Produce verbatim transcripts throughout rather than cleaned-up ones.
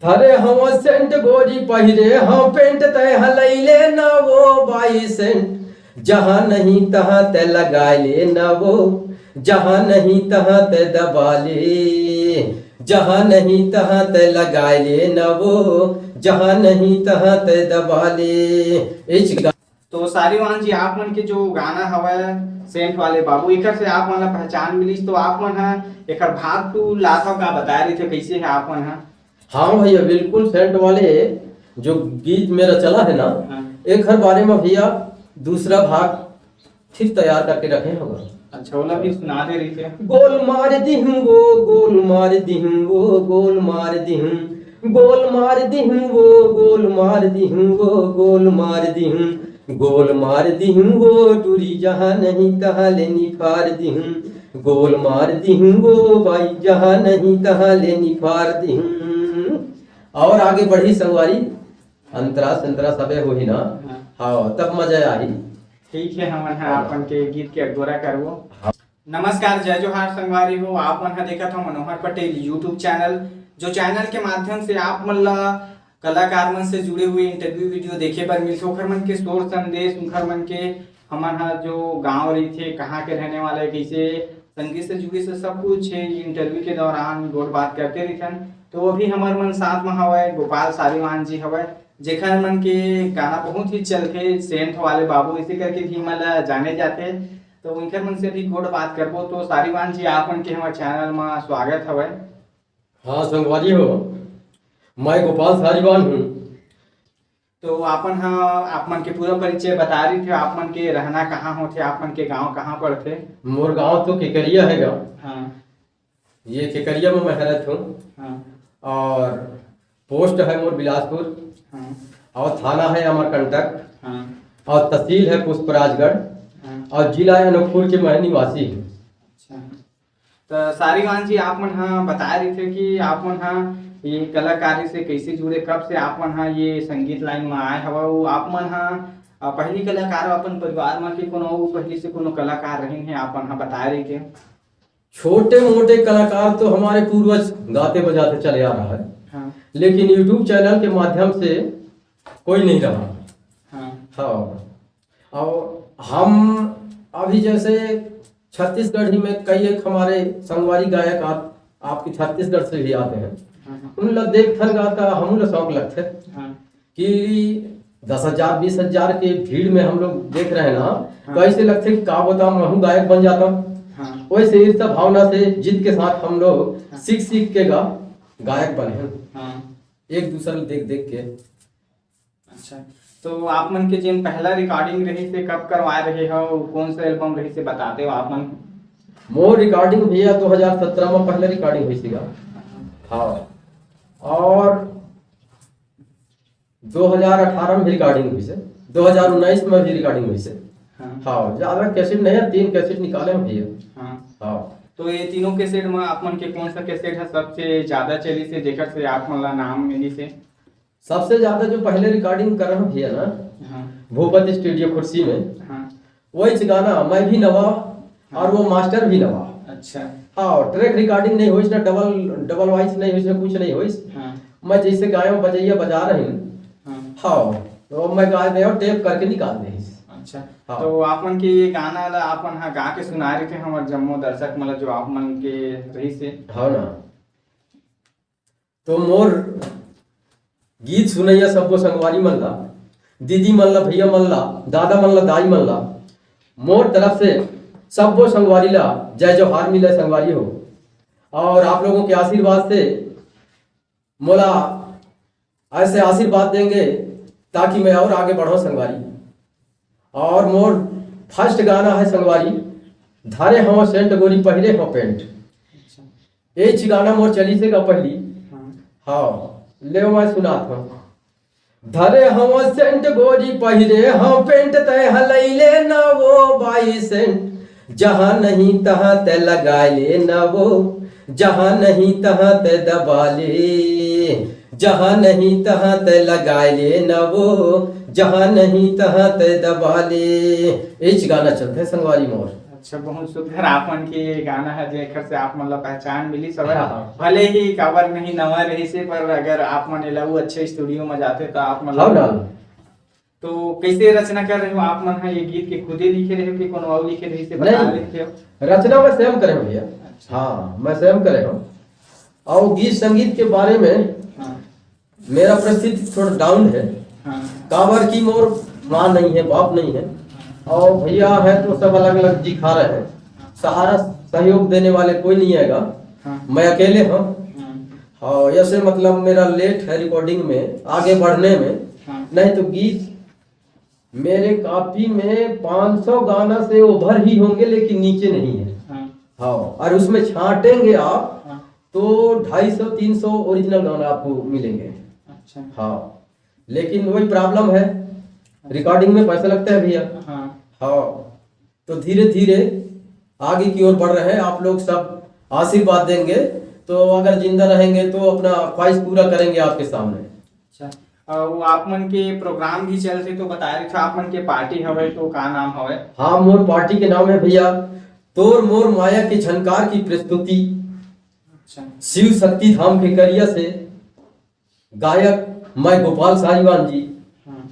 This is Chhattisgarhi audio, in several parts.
धरे हवं सेंट गोरी पहिरे हवं पेंट, तैं ह लइले न वो बाई सेंट। जहाँ नहीं तहाँ तैं लगाए ले न वो, जहाँ नहीं तहाँ तैं दबा ले। जहाँ नहीं तहाँ तैं लगाए ले न वो, जहाँ नहीं तहाँ तैं दबा ले। इच गा- तो सारीवान जी, आप मन के जो गाना हवय सेंट वाले बाबू, एकर से आप मन ला पहचान मिलिस, तो आप मन ह एकर भाव तो लाथव का बताए रहिथे, कैसे है आप मन ह? हाँ भैया, बिल्कुल सेंट वाले जो गीत मेरा चला है ना, हाँ। एक हर बारे में भैया दूसरा भाग फिर तैयार करके रखे होगा। अच्छा, ओला भी सुना दे रहिथे। गोल मार दिहूं वो, गोल मार दिहूं वो, गोल मार दिहूं, गोल मार दिहूं वो, गोल मार दिहूं वो, गोल मार दिहूं, गोल मार दिहूं वो टूरी, जहाँ नहीं तहाँ ले निफार दिहूं, गोल मार दिहूं वो बाई, जहाँ नहीं तहाँ ले निफार दिहूं। और आगे बढ़ी संगवारी, अंतरा संतरा सबे होही ना। हाँ। हाँ, तब मजा आही। ठीक है, हमन ह अपन के गीत के अगोरा करबो। हाँ। नमस्कार, जय जोहार संगवारी हो। आप मन ह देखत हो मनोहर पटेल YouTube चैनल, जो चैनल के माध्यम से आप मन ला कलाकार मन से जुड़े हुए इंटरव्यू वीडियो देखे बर मिलथे, ओखर मन के शोर संदेश, उनखर मन के हमन ह जो गांव रहिथे, कहाँ के रहने वाला है, कैसे संगीत से जुड़े से सब कुछ इंटरव्यू के दौरान गोठ बात करते रहिथन। तो अभी हमर मन साथ में हवय गोपाल सारीवान जी हवय, जेखर मन के गाना बहुत ही चलथे, सेंट वाले बाबू इसे करके भी हमन ला जाने जाथे। तो उनकर मन से भी गोठ बात करबो। तो सारीवान जी, आप मन के हमर चैनल में स्वागत हवय। हाँ संगवारी हो, मैं गोपाल सारीवान हूँ। तो आपन ह, आप मन के पूरा परिचय बता रही थे, आप मन के रहना कहाँ होथे, आप मन के गांव कहाँ पड़थे? मोर गांव तो केकरिया है गांव। हाँ। ये केकरिया में मैं रहत हूँ। हाँ। और पोस्ट है मोर बिलासपुर। हाँ। और थाना है अमरकंटक। हाँ। और तहसील है पुष्पराजगढ़। हाँ। और जिला है अनूपपुर के मैं निवासी हूँ। अच्छा। त सारीवान जी, आप मन ह बताए रहिथे कि आप मन ह ये कलाकारी से कैसे जुड़े, कब से आप मन ह ये संगीत लाइन में आए हवा, वो आप मन ह, अ, पहली कलाकार अपन परिवार में कि कोनो अउ पहली से कोनो कलाकार रहिन हे, आप मन ह बताए रहिथे। छोटे मोटे कलाकार तो हमारे पूर्वज गाते बजाते चले आ रहा है। हाँ। लेकिन YouTube चैनल के माध्यम से कोई नहीं रहा। हाँ। हाँ। और हम अभी जैसे छत्तीसगढ़ ही में कई एक हमारे संगवारी गायक आप, आपके छत्तीसगढ़ से भी आते हैं। हाँ, हाँ। उन लोग देख थन गा का हम लोग शौक लगते हैं हाँ। कि दस हजार, बीस हजार के भीड़ में हम लोग देख रहे हैं ना, हाँ। तो ऐसे लगते कि का बता, मैं हूँ गायक बन जाता हूँ। हाँ। वैसे ईर्ष्या भावना से जिद के साथ हम लोग हाँ। सीख सीख के गा, गायक बने हैं। हाँ। एक दूसरे देख देख के। अच्छा, तो आप मन के जेन पहला रिकॉर्डिंग रही से कब करवाए रहे हो, कौन सा एल्बम रही से बताते हो आप मन? मोर रिकॉर्डिंग भैया दो हज़ार सत्रह में पहला रिकॉर्डिंग हुई सीगा। हाँ। और दो हज़ार अठारह में भी रिकॉर्डिंग हुई से, दो हज़ार उन्नीस में भी रिकॉर्डिंग हुई से। हाँ। हाँ, ज्यादा कैसेट नहीं है, तीन कैसेट निकाले हैं भैया। हाँ। हाँ। तो ये तीनों कैसेट में आप मन के कौन सा कैसेट है सबसे ज्यादा चली से, जेकर से आप मन ला नाम मिली से? सबसे ज्यादा जो पहले रिकॉर्डिंग कर रहा भैया ना, हाँ। भूपत स्टूडियो खुर्सी में, हाँ। वही गाना मैं भी नवा हाँ। और वो मास्टर भी नवा। अच्छा। हाँ, ट्रैक रिकॉर्डिंग नहीं होइस ना, डबल, डबल वॉइस नहीं होइस ना, कुछ नहीं होइस। हाँ। मैं जैसे गायक बजैया बजा रही हूँ। हाँ। हाँ, तो मैं गा दे और टेप करके निकाल दे। अच्छा। हाँ। तो आप मन के ये गाना ला आप मन हा गा के सुना रहे थे हमर जम्मो दर्शक मन ला, जो आप मन के रही से। हाँ ना। तो मोर गीत सुनैया सब्बो संगवारी मन ला, दीदी मन ला, भैया मन ला, दादा मन ला, दाई मन ला, मोर तरफ से सब्बो संगवारी ला जय जोहार मिले संगवारी हो। और आप लोगों के आशीर्वाद से मोला ऐसे आशीर्वाद देंगे ताकि मैं और आगे बढ़ूं संगवारी। और मोर फर्स्ट गाना है संगवारी, धरे हवं सेंट गोरी पहिरे हवं पेंट। अच्छा। ये ची गाना मोर चली से गा पहली। हाँ। हाँ, ले मैं सुनात हूँ। धरे हवं सेंट गोरी पहिरे हवं पेंट, तैं ह लइले न वो बाई सेंट। जहाँ नहीं तहाँ तैं लगाए ले न वो, जहाँ नहीं तहाँ तैं दबा ले। जहाँ नहीं तहाँ तैं लगाए ले न वो, जहाँ नहीं तहाँ तैं दबा ले। ये ची गाना चलते हैं संगवारी मोर। अच्छा, बहुत सुघर आप मन के ये गाना है, जेकर से आप मन ला पहचान मिली सब। हाँ, हाँ। भले ही काबर नहीं नवा रहिस हे, पर अगर आप मन एला वो अच्छे स्टूडियो में जाते तो आप मन ला हाँ, ना। तो कैसे रचना कर रहे हो आप मन? हाँ, ये गीत के खुदे लिखे रहे हो कि कोनो और लिखे रहे से बता नहीं, रहे हो? रचना मैं स्वयं करे हूँ भैया। अच्छा। हाँ, मैं स्वयं करे हूँ। और गीत संगीत के बारे में हाँ। मेरा परिस्थिति थोड़ा डाउन है। हाँ। काबर की मोर माँ नहीं है, बाप नहीं है, और भैया है तो सब अलग अलग जी खा रहे हैं। सहारा, सहयोग देने वाले कोई नहीं आएगा। हाँ। मैं अकेले हूँ। हाँ। हाँ, ऐसे मतलब मेरा लेट है रिकॉर्डिंग में, आगे बढ़ने में। हाँ। नहीं तो गीत मेरे कॉपी में पाँच सौ गाना से ओवर ही होंगे, लेकिन नीचे नहीं है। हाँ। हाँ, और उसमें छांटेंगे आप हाँ। तो ढाई सौ तीन सौ ओरिजिनल गाना आपको मिलेंगे। अच्छा। हाँ, लेकिन वही प्रॉब्लम है, रिकॉर्डिंग में पैसा लगता है भैया। हाँ। हाँ, तो धीरे धीरे आगे की ओर बढ़ रहे हैं। आप लोग सब आशीर्वाद देंगे, तो अगर जिंदा रहेंगे तो अपना ख्वाहिश पूरा करेंगे आपके सामने। अच्छा, अ, वो आप मन के प्रोग्राम भी चलथे तो बता रहे थे, आप मन के पार्टी हवे तो का नाम हवे? हाँ, मोर पार्टी के नाम है भैया तोर मोर माया के झनकार की प्रस्तुति। अच्छा। शिव शक्ति धाम के करिया से गायक मैं गोपाल साहिवान जी। हाँ।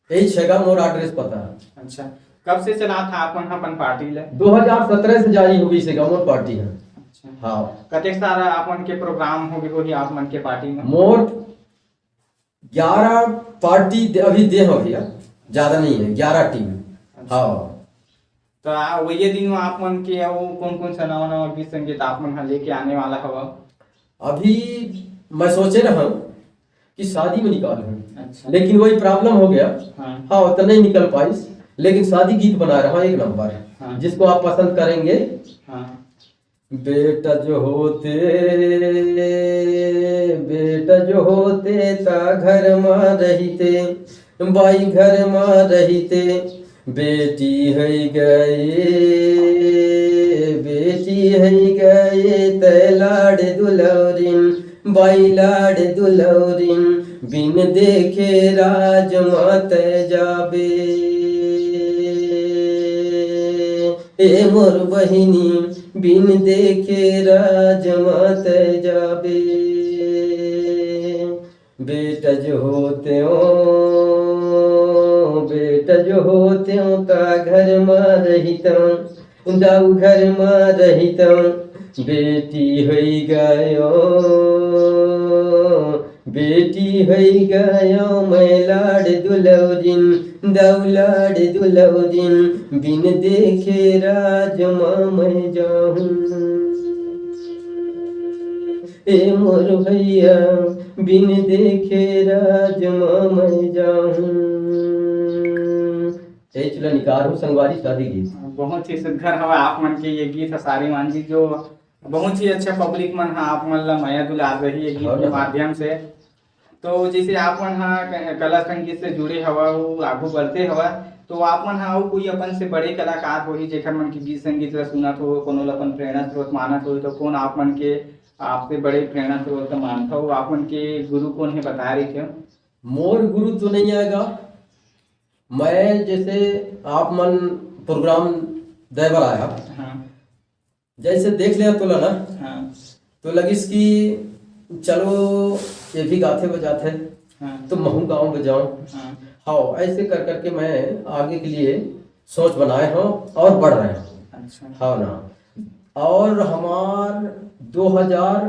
यही छेगा मोर एड्रेस पता। अच्छा, कब से चला था आप मन अपन पार्टी ले? दो हज़ार सत्रह से जारी हो गई सेगा मोर पार्टी है। अच्छा। हाँ। कतेक सारा आप मन के प्रोग्राम हो गए होही आप मन के पार्टी में? मोर ग्यारह पार्टी दे, अभी दे हो भैया, ज्यादा नहीं है, ग्यारह टीम। अच्छा। हाँ। तो आ, वही दिन में आप मन के वो कौन कौन सा नवा नवा गीत संगीत आप मन ह लेके आने वाला हवा? अभी मैं सोचे रहा हूँ कि शादी में निकाल हूँ। अच्छा। लेकिन वही प्रॉब्लम हो गया। हाँ। हाँ, तो नहीं निकल पाइस, लेकिन शादी गीत बना रहा हूँ एक नंबर, हाँ। जिसको आप पसंद करेंगे। हाँ। बेटा जो होते, बेटा जो होते ता घर मा रहिते, बाई घर मा रहिते, बेटी है गए, बेटी है गए तै लाड़ दुलौरिन, बाई लाड़ दुलौरिन, बिन देखे राज मा तै जाबे। ए मोर बहिनी, बिन देखे राज मा तै जाबे। बेटा जो होते हो, बेटा जो होते हो ता घर मा रहिता, दाऊ घर मा रहिता, बेटी होई गयो, बेटी होई गयो, मैं लाड़ दुलौरिन, दाऊ लाड़ दुलौरिन, बिन देखे राज मा मैं जाहूँ। ए मोर भैया, बिन देखे राज मा मैं जाहूँ। ए चला निकार हूँ संगवारी शादी गीत। बहुत ही सुघर हवा आप मन के ये गीत ह साहिवान जी, जो बहुत ही अच्छा पब्लिक मन ह आप मन ला मया दुलार रही ये गीत हाँ के ना। माध्यम से। तो जैसे आप मन ह क-, कला संगीत से जुड़े हवा, वो आगू बढ़ते हवा, तो आप मन ह अउ कोई अपन से बड़े कलाकार होही, जेकर मन के गीत संगीत ला सुनत हो, कोनो ला अपन प्रेरणा स्रोत मानत हो, तो कौन आप मन के आपसे बड़े प्रेरणा स्रोत मानत हो? आप मन के गुरु कौन है, बता रही थे? मोर गुरु तो नहीं आएगा, मैं जैसे आप मन प्रोग्राम दे बर आया, हाँ। जैसे देख लिया तोला ना, हाँ। तो लगिस कि चलो ये भी गाथे बजाथे, हाँ। तो महू गाँव बजाऊं। हाँ। हाँ, ऐसे कर करके मैं आगे के लिए सोच बनाए हूँ और बढ़ रहे हूँ। अच्छा। हाँ ना। और हमार दो हज़ार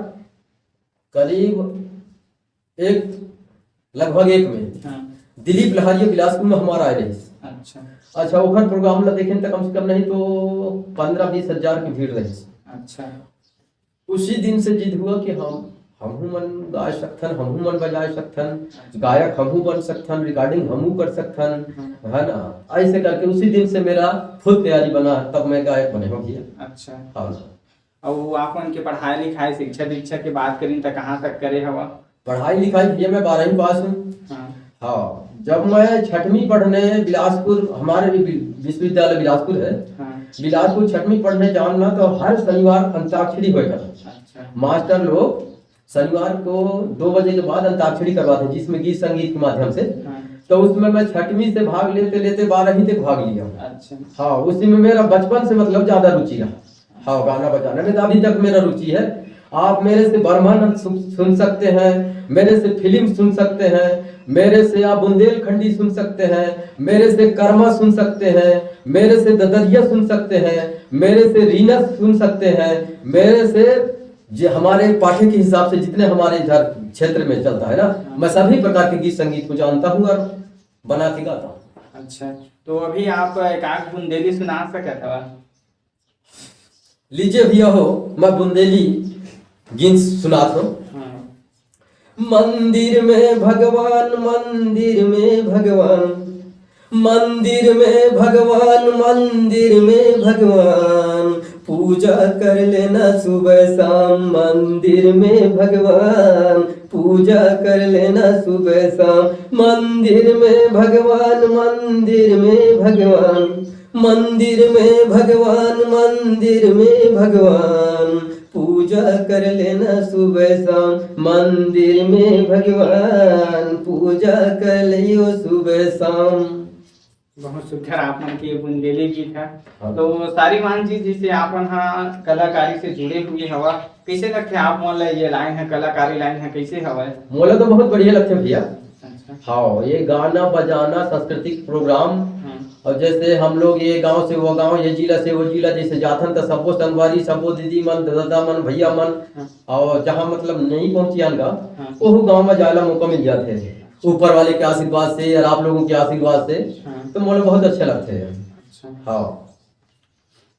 करीब एक, लगभग एक में हाँ। दिलीप लहारिया बिलासपुर में हमारा आए रहिस। अच्छा। अच्छा, ओकर प्रोग्राम ला देखेन त कम से कम नहीं तो पन्द्रह बीस हज़ार की भीड़ रहिस। अच्छा। उसी दिन से जिद हुआ कि हम, हमहू मन गाय सकथन, हमहू मन बजाए सकथन, अच्छा। गायक हमहू बन सकथन, रिकॉर्डिंग हमहू कर सकथन, हाँ। है ना? ऐसे करके उसी दिन से मेरा फुल तैयारी बना, तब मैं गायक बने हो भैया। अच्छा। हाँ। अउ आप मन के पढ़ाई लिखाई, शिक्षा दीक्षा के बात करिन त कहाँ तक करे हवा? पढ़ाई लिखाई भैया मैं बारहवीं पास हूँ। हाँ। हाँ, जब मैं छठवीं पढ़ने बिलासपुर, हमारे भी वि-, विश्वविद्यालय बिलासपुर है, हाँ। बिलासपुर छठवीं पढ़ने जान ना तो हर शनिवार अंताक्षरी होए करत। अच्छा। मास्टर लोग शनिवार को दो बजे के बाद अंताक्षरी करवाते हैं, जिसमें गीत संगीत के माध्यम से। हाँ। तो उसमें मैं छठवीं से भाग लेते लेते बारहवीं तक भाग लिया। अच्छा। हाँ, उसी में मेरा बचपन से मतलब ज्यादा रुचि रहा। हाँ, गाना बजाना में तो अभी तक मेरा रुचि है। आप मेरे से ब्रह्मानंद सुन, सुन सकते हैं, मेरे से फिल्म सुन सकते हैं, मेरे से आप बुंदेलखंडी सुन सकते हैं, मेरे से कर्मा सुन सकते हैं, मेरे से ददरिया सुन सकते हैं, मेरे से रीना सुन सकते हैं, मेरे से जो हमारे पाठ्य के हिसाब से जितने हमारे इधर क्षेत्र में चलता है ना, मैं सभी प्रकार के गीत संगीत को जानता हूँ और बना के गाता हूँ। अच्छा, तो अभी आप एक आध बुंदेली सुना सकत हवा? लीजिए भैया हो, मैं बुंदेली गीत सुनात हूँ। हाँ। मंदिर में भगवान, मंदिर में भगवान, मंदिर में भगवान, मंदिर में भगवान, पूजा कर लेना सुबह शाम। मंदिर में भगवान, पूजा कर लेना सुबह शाम। मंदिर में भगवान, मंदिर में भगवान, मंदिर में भगवान, मंदिर में भगवान, पूजा कर लेना सुबह शाम। मंदिर में भगवान, पूजा कर लियो सुबह शाम। बहुत सुघर आप मन के बुंदेली गीत है। हाँ। तो सारीमान जी, जैसे आप मन हा कलाकारी से जुड़े हुए हवा, कैसे लगथे आप मन ला ये लाइन है, कलाकारी लाइन है, कैसे हवय? मोला तो बहुत बढ़िया लगथे भैया। अच्छा। हाँ, ये गाना बजाना, सांस्कृतिक प्रोग्राम, हाँ। और जैसे हम लोग ये गांव से वो गांव, ये जिला से वो जिला, जैसे जाथन त सबो संगवारी, सबो दीदी मन, दादा मन, भैया मन, हाँ। और जहाँ मतलब नहीं पहुँचियान गा, हाँ। वो गांव में जाए ला मौका मिल जाथे। ऊपर वाले के आशीर्वाद से और आप लोगों के आशीर्वाद से, हाँ। तो मोला बहुत अच्छा लगथे। अच्छा। हाँ।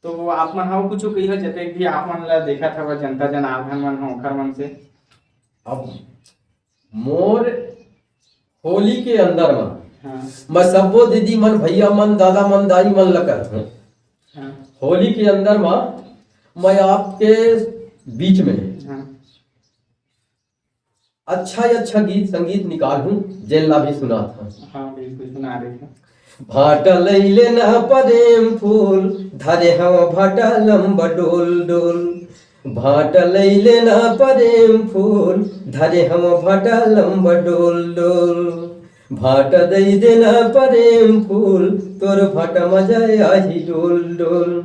तो आप मन हा कुछ कहियो, जतेक भी आप मन ला देखत हवा, जनता जनार्दन मन हो, ओखर मन से। अब मोर होली के अंदर में हाँ। मैं सब्बो दीदी मन, भैया मन, दादा मन, दाई मन ला कहत हूँ, हाँ। होली के अंदर में मैं आपके बीच में हाँ। अच्छा ही अच्छा गीत संगीत निकाल हूँ, जेन ला भी सुनात हूँ। हाँ, बिल्कुल सुना देथे। भांटा लैले ना परेम फूल, धरे हव भांटा लंबा डोल डोल। भांटा लैले ना परेम फूल, धरे हव भांटा लंबा डोल डोल। भांटा दई देना परेम फूल, तोर भांटा मजा आही डोल डोल।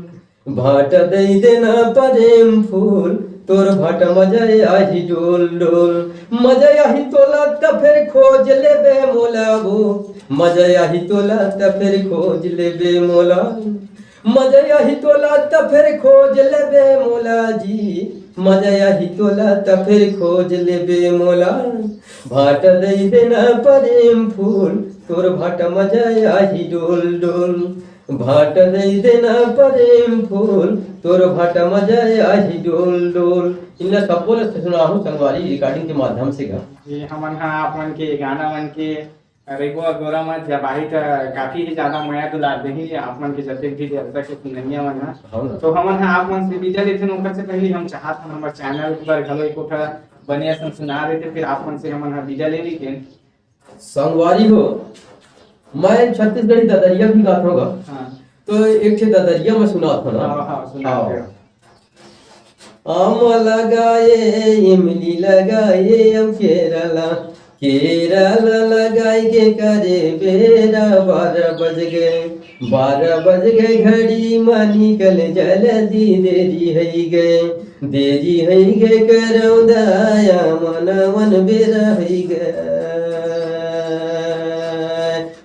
भांटा दई देना परेम फूल, तोर भांटा मजा आही डोल डोल। मजा आही तोला त फेर खोज लेबे मोला वो, मजा आही तोला त फेर खोज लेबे मोला। मजा आही तोला त फेर खोज लेबे मोला जी, मजा आही तोला त फेर खोज लेबे मोला। भांटा दई देना परेम फूल, तोर भांटा मजा आही डोल डोल। भांटा दई देना परेम फूल, तोर भांटा मजा आही डोल डोल। इन्ना सब्बो ल सुनाहूं संगवारी recording के माध्यम से गा। ये हमन हा आप मन के गाना मन के रेगो अगोरा म जब आही त काफी ही ज्यादा मया दुलार देही आप मन के जतेक भी दर्शक के सुनैया मन हा। हाँ ना। तो हमन हा आप मन से विदा लेथन, ओकर से पहले हम चाहत हन हमर channel पर घलो एक ठा बने असन सुना देते, फिर आप मन से हमन हा विदा ले लेते। संगवारी हो, मैं छत्तीसगढ़ी ददरिया भी गात हूँ गा। हाँ। तो एक ठे ददरिया मैं सुनात हूँ ना। हाँ, हाँ, सुना हाँ। दे। आम लगाए, इमली लगाए, अउ केरा ला, केरा ला लगाए के करे बेरा बारह बज गए, बारह बज गए, घड़ी मा निकल जल्दी, देरी हई गए, देरी हई गए, करौंदा आया मनवन बेरा हई गए।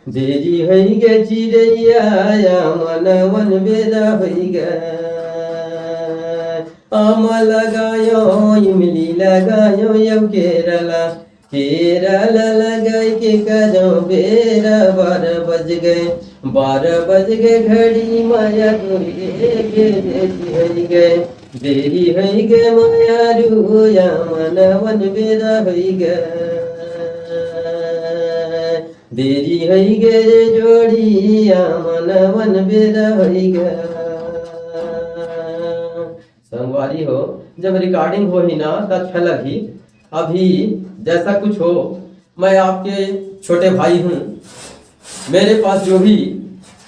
देरी हई गे चिड़ैया, आया मनवन बेरा हई गे। आम लगायो, इमली लगायो, यौ केरा ला, केरा ला लगाई के करो बेरा, बारह बज गए, बारह बज गए, घड़ी माया गोरी गे, देरी हई गए, देरी हई गए, माया रू, आया मनवन बेरा हई गए। देरी हई गे रे जोड़ी, आया मनवन बेरा हई गे। संगवारी हो, जब recording होही ना, त अच्छा लगही। अभी जैसा कुछ हो, मैं आपके छोटे भाई हूँ। मेरे पास जो भी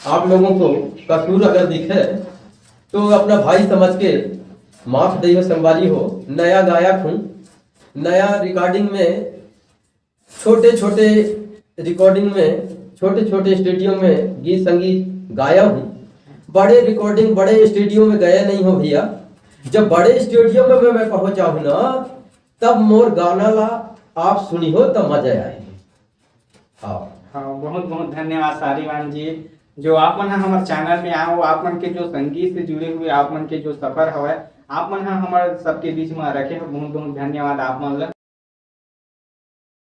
आप लोगों को कसूर अगर दिखे, तो अपना भाई समझ के माफ दइहो संगवारी हो। नया गायक हूँ, नया रिकॉर्डिंग में, छोटे छोटे रिकॉर्डिंग में, छोटे छोटे स्टूडियो में गीत संगीत गाया हूँ। बड़े रिकॉर्डिंग, बड़े स्टूडियो में गया नहीं हो भैया। जब बड़े स्टूडियो में मैं, मैं पहुंचा हूँ ना, तब मोर गाना ला आप सुनी हो, तब मजा आए। हाँ। हाँ, बहुत बहुत धन्यवाद सारीवान जी, जो आप मन ह हमर चैनल में आए हो, आप मन के जो संगीत से जुड़े हुए आप मन के जो सफर हवय, आप मन ह हमर सबके बीच में रखे हो। बहुत बहुत धन्यवाद आप मन ला।